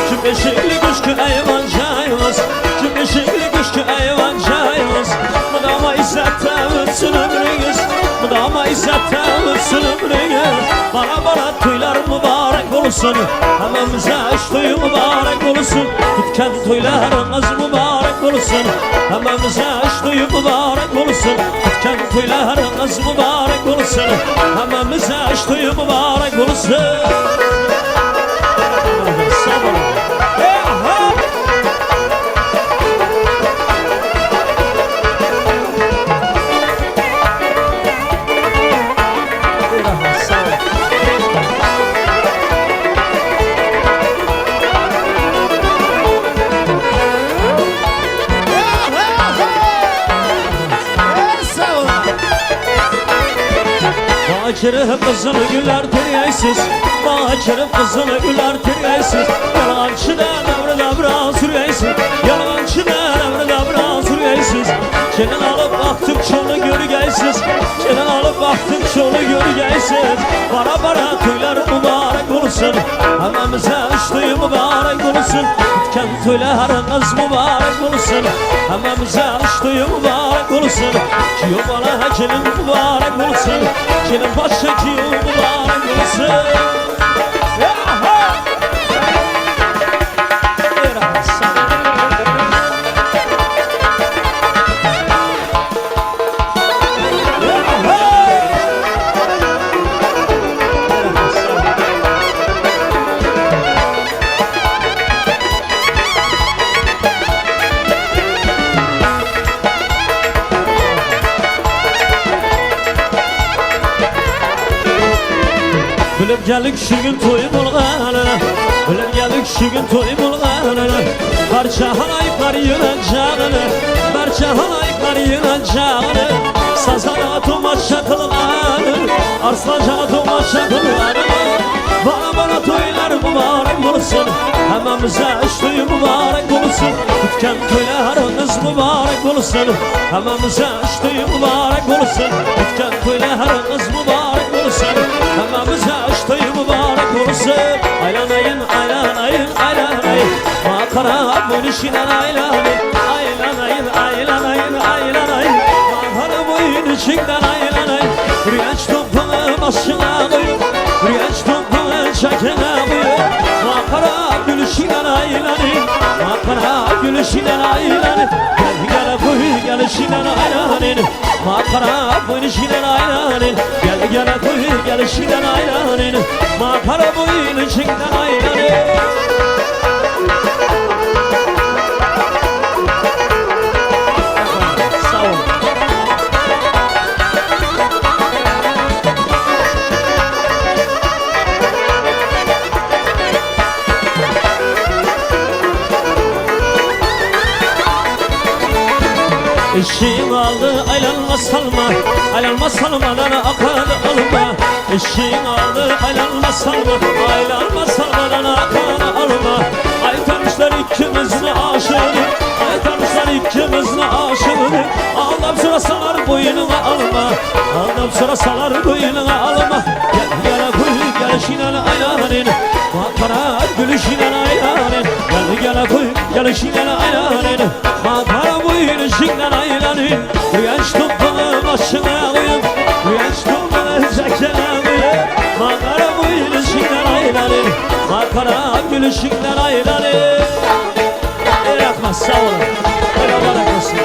Kim eşikli güçlü eyvan cayımız. Kim eşikli güçlü eyvan cayımız. Mudama izzette ötsün ömrünüz. Mudama izzette ötsün ömrünüz. Bana bana tüyler mübarek olsun. Hemmemize eş toyu mübarek olsun. Tutkan tüylerimiz mübarek olsun. Hemmemize eş toyu mübarek olsun. Tutkan tüylerimiz mübarek olsun. Hemmemize eş toyu mübarek olsun. Sağ olun. Bakirib qızıl güller tergaysiz, Bakirib qızıl güller tergaysiz. Yalğançıda davra davra sürgaysiz, Yalğançıda davra davra sürgaysiz. Kelin alıp baxtım çolu görgaysiz, Kelin alıp baxtım çolu görgaysiz. Bara bara to'ylar mübarek olsun, Hammamize ish to'yi mübarek olsun. Kutgan to'ylarimiz mübarek olsun, Hammamize ish to'yi mübarek olsun. Kuyov bola kelin mübarek olsun, Kelin boshqa kuyov mübarek olsun. Bilib geldik şu gün to'y bo'lganini, Bilib geldik şu gün to'y bo'lganini. Barcha halayıqlar yığılacağını, Barcha halayıqlar yığılacağını. Sazana tomaşa qilganini, Arslancağa tomaşa qilganini. Bana bana to'ylar mübarek bo'lsin, Hammamize ish to'yi mübarek bo'lsin. Kutgan to'ylarimiz mübarek bo'lsin, Hammamize ish to'yi mübarek bo'lsin. Kutgan to'ylarimiz mübarek bo'lsin, Hammamize ish to'yi mübarek bo'lsin. Aylanayın, aylanayın, aylanayın, Maqara bo'lishidan aylanayın. Aylanayın, aylanayın, aylanayın, Maqara bo'ynishidan aylanayın. Rüyanch to'pini boshına qo'yib, Rüyanch to'pini chakına qo'yib, Maqara gulishidan aylanayın, Maqara gulishidan aylanayın. Gel gel qo'y gelishidan aylanayın, Maqara bo'ynishidan aylanayın. Gel gel qo'y gelishidan aylanayın, Maqara bo'ynishidan aylanayın. Eşiğin aldı aylanma salma, aylanma salmadan akan alma. Eşiğin aldı aylanma salma, aylanma salmadan akan alma. Aytarmışlar ikimizni aşığını, aytarmışlar ikimizni aşığını. Ağlam sırasalar boynuna alma, ağlam sırasalar boynuna alma. Gel gel kuy gelişinen aylanın, makara gülüşinen aylanın. Gel gel kuy gelişinen aylanın, makara boyunuşinden aylanın. Uyanç topunu başına koyup, uyanç topunu cekene koyup, makara boyunuşinden aylanın, makara gülüşinden aylanın. Ey rahmet sağ olun, öyle olsun.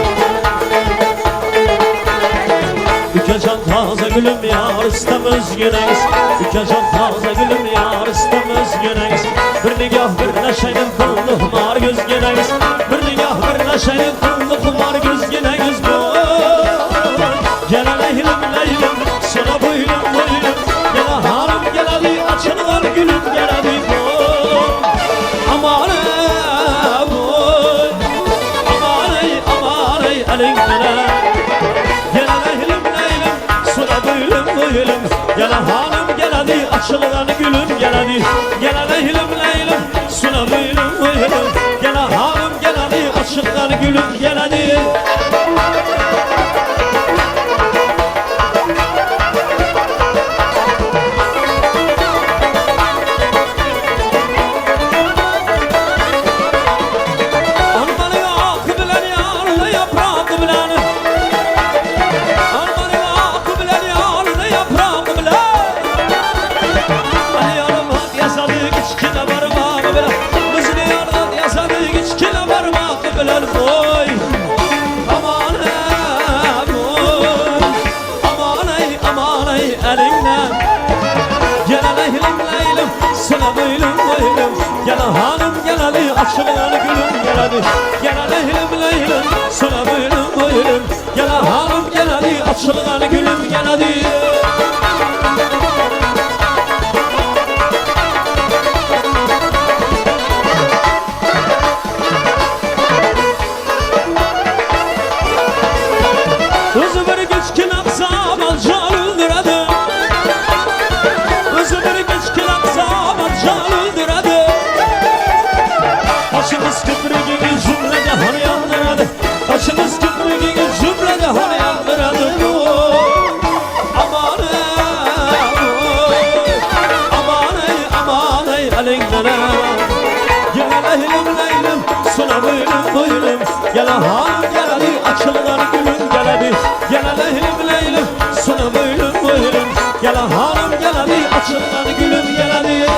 Ükecan taze gülüm yar istemez güneş, Ükecan taze gülüm yar istemez güneş. Bir nigah bir neşenin kıllı humar göz güneş, bir nigah bir neşenin kıllı humar göz güneş. Gel leylim leylim sana boylum boylum, gel hanım gel hadi açılan gülüm gel hadi. Aman ey boy, aman ey aman ey elinden. Gel leylim leylim sana boylum boylum, gel hanım gel hadi açılan gülüm gel hadi. Gel leylim leylim sana boylum boylum, gel hanım gel hadi açılan gülüm gel hadi. Gel hanım gel hadi açılan gülüm gel hadi. Gel leylim leylim sana boylum boylum, gel hanım gel hadi açılan gülüm gel hadi. Özü bir geçkin aksamal can öldüredi, özü bir geçkin aksamal can öldüredi. Başımız köprüğünü cümle jahan yandırdı, başımız köprüğünü cümle jahan yandırdı. Aman ey, aman ey, aman ey elinden. Gel leylim leylim sana boylum boylum, gel hanım gel hadi açılan gülüm gel hadi. Gel leylim leylim sana boylum boylum, gel hanım gel hadi açılan gülüm gel hadi.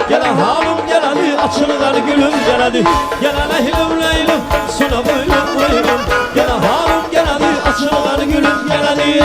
Gel hanım gel hadi açılan gülüm gel hadi. Gel leylim leylim sana boylum boylum, gel hanım gel hadi açılan gülüm gel hadi.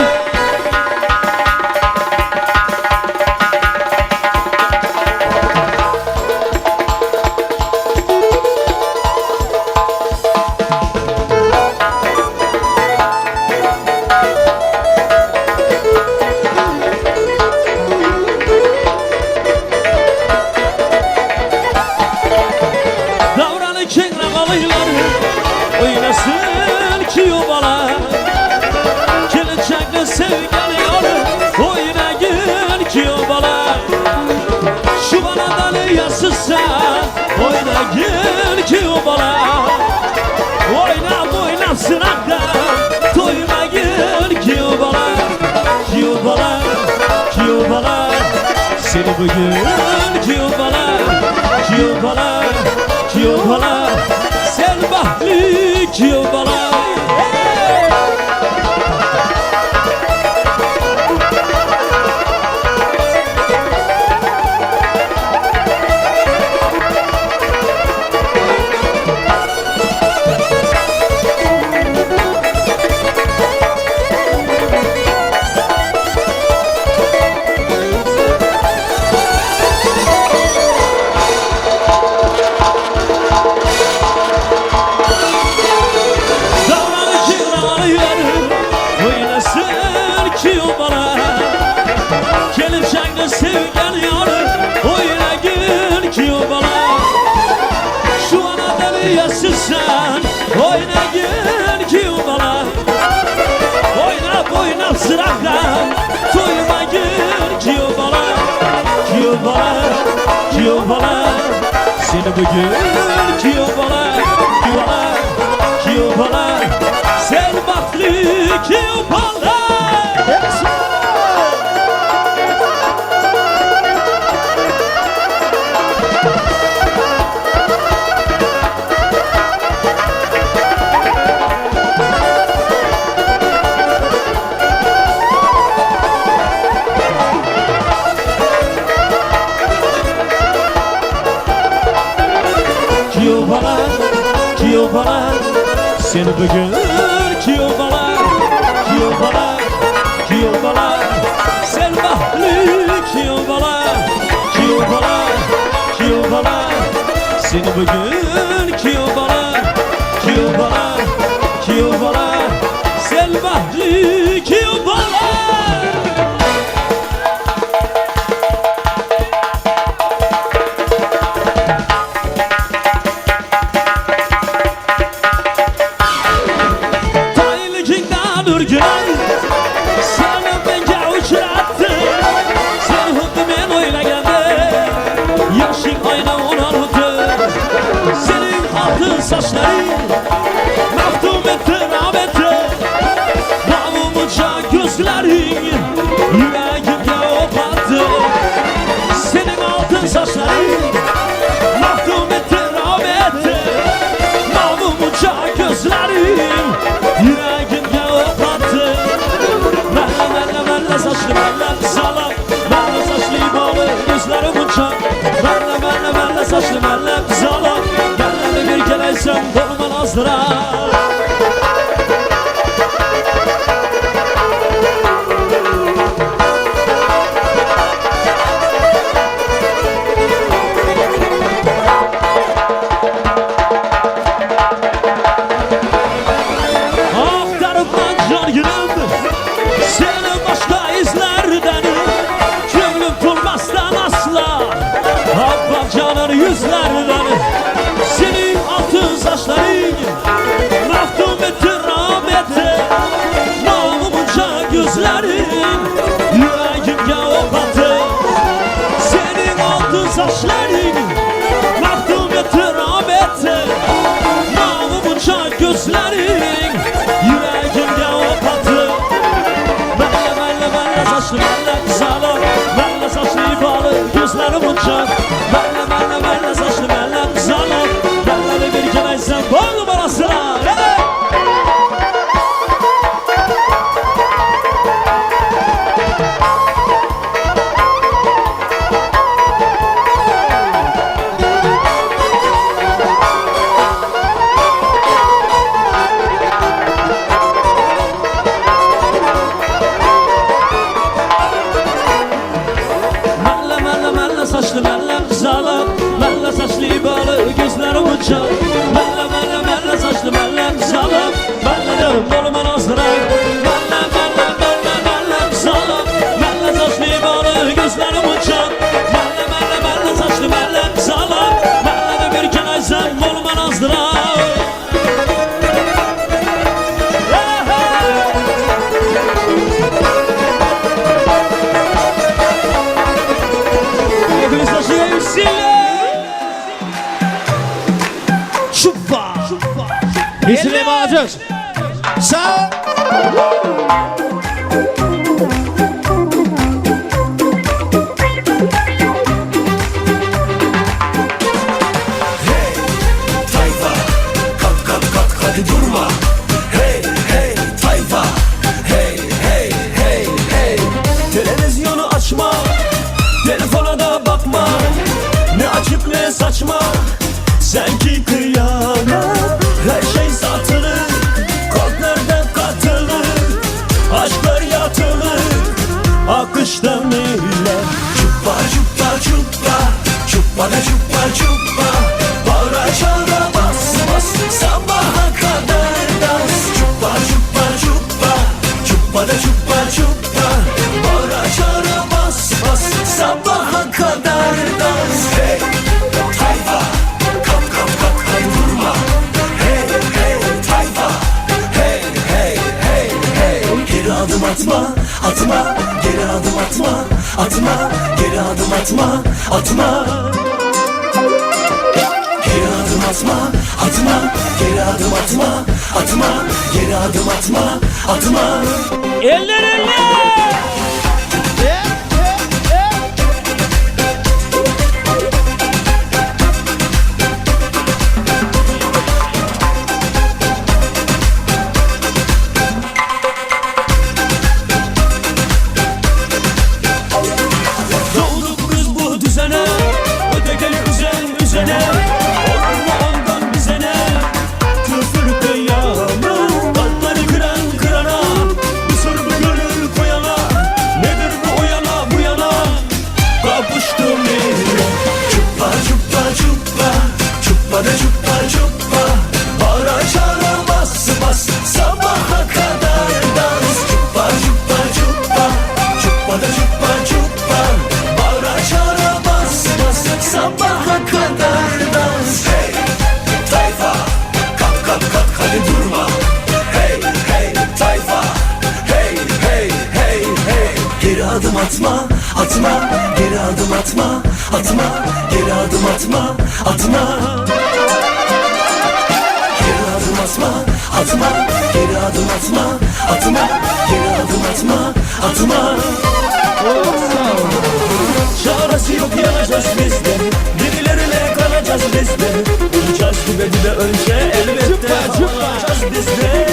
Oyna gel ki o bala, oyna boyna sınakta, toyma gel ki o bala, ki o bala, ki o bala. Seni bugün ki o bala, ki o bala, ki o bala. Sen bahtlı ki o bala. sevgan yori, o'ynagin kuyov bola. Shu onadan yashisan, o'ynagin kuyov bola. O'ynab o'ynab siraqdan to'ymagin kuyov bola. Kuyov bola, kuyov bola, seni bugun kuyov bola, kuyov bola, kuyov bola, sen baxtli kuyov bola. Kuyov bola, kuyov bola, seni bugun kuyov bola, kuyov bola, kuyov bola, sen baxtli kuyov bola, kuyov bola, kuyov bola, seni bugun kuyov bola, kuyov bola, kuyov bola, sen baxtli kuyov bola. Seni menga uchratdi, sen xuddi men o'ylaganda, yoshing oyna 16. Sening oltin sochlaring maftun etdi, rom etdi, ma'mumcha ko'zlaring yuragimga o'qatdi. Sening oltin sochlaring maftun etdi, rom etdi, ma'mumcha ko'zlaring yuragimga o'qatdi. Malla malla malla saçlı malla salam, malla saçlı boli ko'zlarim uçan. Malla malla malla saçlı malla salam, mallani bir kelaysam qo'lman ozdirar. Axtaribman jonginim, seni boshqa izlardan, ko'nglim to'lmasdan asla oppoq jonon yuzlaridan. Sening oltin sochlaring maftun etdi, rom etdi, nomimcha ko'zlaring yuragimga o'qatdi. Sening oltin sochlaring maftun etdi, rom etdi, nomimcha ko'zlaring yuragimga o'qatdi. Malla malla malla saçlı malla salom, malla saçlı boli ko'zlarim uçan. Malla malla malla saçlı malla salom, mallani bir kelaysam bo'g'im orasına. Malla malla malla saçlı malla zalim, malla saçlı boli ko'zlarim uçan. Malla malla malla saçlı malla zalim, malla qo'lim ozdirar. Malla malla malla malla zalim, malla saçlı boli ko'zlarim uçan. Malla malla malla saçlı malla zalim, mallani bir kelaysam qo'lim ozdirar. Esli Aziz. Sağ. Hey tayfa, kalk kalk kalk hadi durma. Hey hey tayfa, hey hey hey hey. Televizyonu açma, telefona da bakma. Ne açık ne saçma, sen ki kıyamet. Her şey satılır, kalplerde katılır, aşklar yatılır, akışta meyler. Çuppa çuppa çuppa, çuppa da çuppa çuppa. Bağıra çağıra bas bas, sabaha kadar dans. Çuppa çuppa çuppa, çuppa da çuppa çuppa. Bağıra çağıra bas bas, sabaha atma, atma, geri adım atma, atma, geri adım atma, atma. Geri adım atma, atma, geri adım atma, atma, geri adım atma, atma. Eller eller! Doğduk biz bu düzene, ötekeli üzen üzene. Olur mu ondan bize ne? Küfür kıyamı, kalpleri kıran kırana. Bir sır bu gönül koyana, nedir bu o yana bu yana? Kapıştım yine. Çuppa çuppa çuppa, çuppa da çuppa çuppa. Bağıra çağıra bas bas, sabaha kadar dans. Çuppa çuppa çuppa, çuppa da çuppa çuppa. Bağıra çağıra bas bas, sabaha kadar dans. Hey tayfa, kalk kalk kalk hadi durma. Hey hey tayfa, hey hey hey hey. Geri adım atma, atma, geri adım atma, atma, geri adım atma, atma. Geri adım atma, atma, geri adım atma, atma, geri adım atma, atma. Çaresi yok yanacağız biz de, birilerine kalacağız biz de. Öleceğiz dibe dibe önce elbette havalanacağız biz de.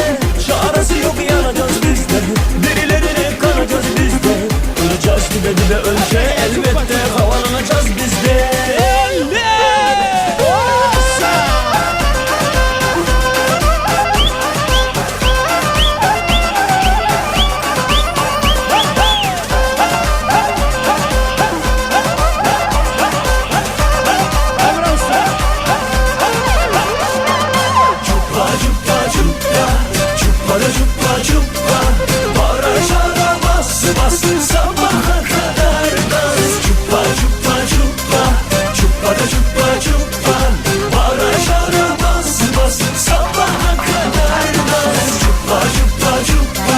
Çaresi yok yanacağız biz de, birilerine kalacağız biz de. Öleceğiz dibe dibe önce elbette havalanacağız biz de. Çuppa çuppa çuppa, çuppa da çuppa çuppa. Bağıra çağıra bas bas, sabaha kadar dans. Çuppa çuppa çuppa, çuppa da çuppa çuppa. Bağıra çağıra bas bas, sabaha kadar dans. Çuppa çuppa çuppa,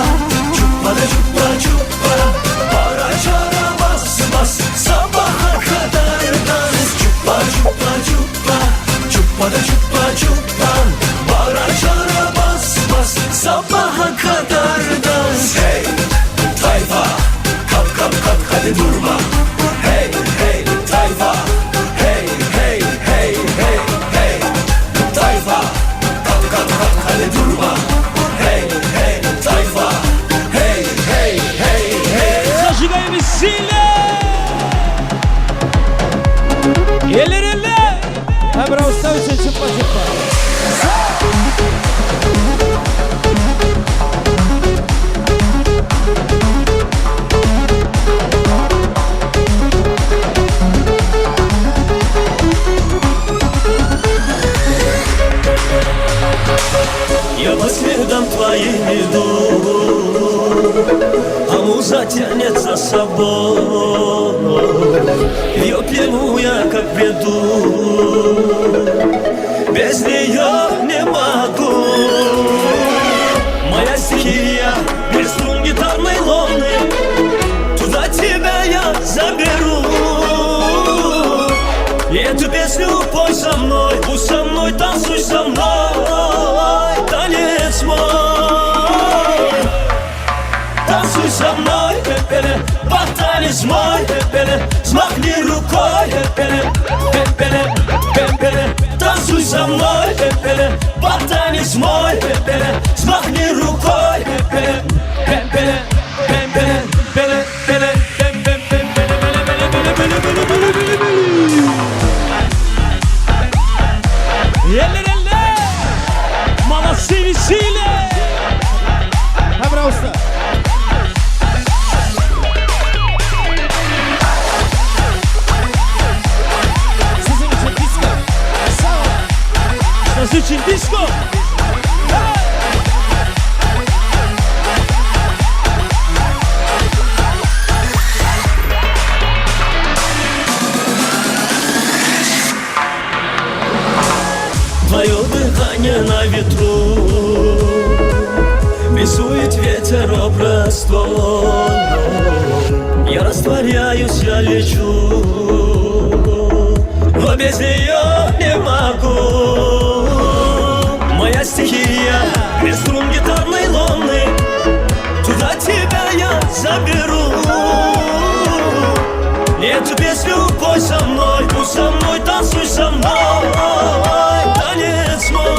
çuppa da çuppa çuppa. Bağıra çağıra bas bas, sabaha kadar dans. Çuppa çuppa çuppa, çuppa da çuppa çuppa. Bağıra çağıra bas bas, sabaha kadar dans. Hey tayfa, kalk kalk kalk hadi durma. Hey hey tayfa, hey hey hey hey hey. Tayfa, kalk kalk kalk hadi durma. Hey hey tayfa, hey hey hey hey. Зажигаем сильно! Eller eller! Emre Usta için çuppa çuppa. Я по следам твоим иду, а муза тянет за собой. Ее плену я как бреду, без нее не могу. Моя стихия, без струн гитарной ломны, туда тебя я заберу. И эту песню пой со мной, пусть со мной, танцуй со мной, танец мой. Танцуй со мной, пепеле, под танец мой, пепеле, взмахни рукой, пепеле, пепеле, пепеле. Танцуй со мной, пепеле, под танец мой, пепеле, взмахни рукой, пепеле, пепеле, пепеле, пеле, пеле, пепе, пепеле, пеле, пеле, пеле, пеле, пеле, пеле, пеле. Eller eller! Молодцы, веселье! Emre Usta. Sizin için disco. Sağ ol. Siz için disco! Твое дыхание на ветру рисует ветер. Ветер образ твой. Я растворяюсь, я лечу, но без нее не могу. Моя стихия, без струн гитарной ломны, туда тебя я заберу. Эту песню пой со мной, пусть со мной, танцуй со мной, танец мой.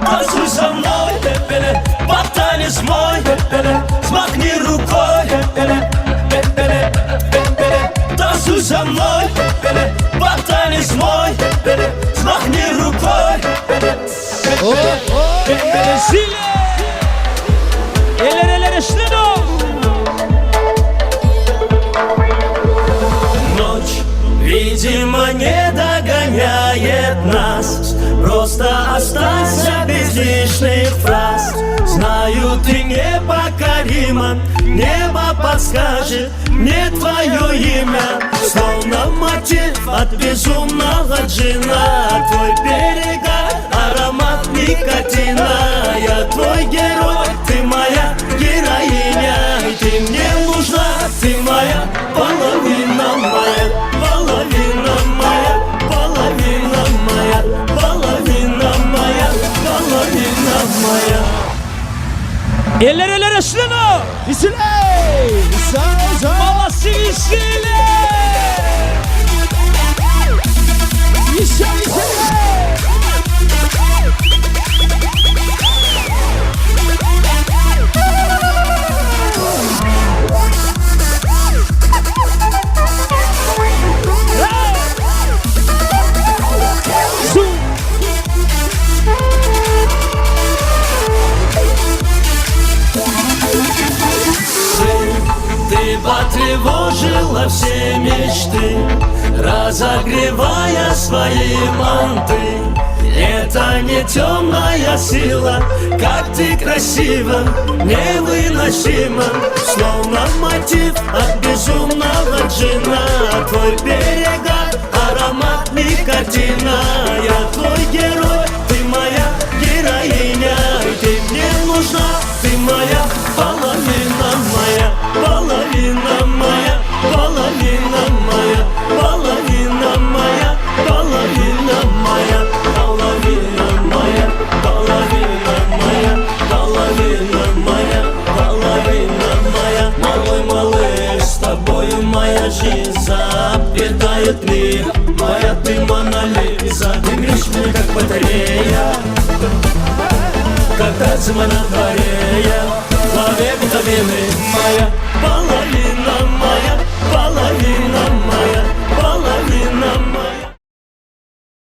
Танцуй со мной, пепеле, под танец мой, пепеле, взмахни рукой, пепеле, пепеле, пепеле. Танцуй со мной, пепеле, под танец мой, пепеле, взмахни рукой, пепеле, пепеле, пепеле. Zile! Eller eller işleno! Ночь, видимо, не догоняет нас. Просто останься без лишних фраз. Знаю, ты непокорима. Небо подскажет мне твое имя. Словно мотив от безумного джина. Твой перегар, аромат никотина. Я твой герой, ты моя героиня. И ты мне нужна, ты моя половина моя. Половина моя, половина моя, половина моя, половина моя. Eller eller işleno! Zile! Babası işleno! İşe işe! Su! Ты потревожила все мечты, разогревая свои манты. Это не темная сила, как ты красива, невыносимо. Словно мотив от безумного джина. Твой перегар, аромат никотина. Я твой герой, ты моя героиня. И ты мне нужна, ты моя половина моя, половина моя, половина моя, половина моя, половина моя, половина моя, половина моя, половина моя, половина моя. Малой, малыш, с тобою моя жизнь запятая три. Моя ты Мона Лиза, ты греешь меня как батарея, когда зима на дворе.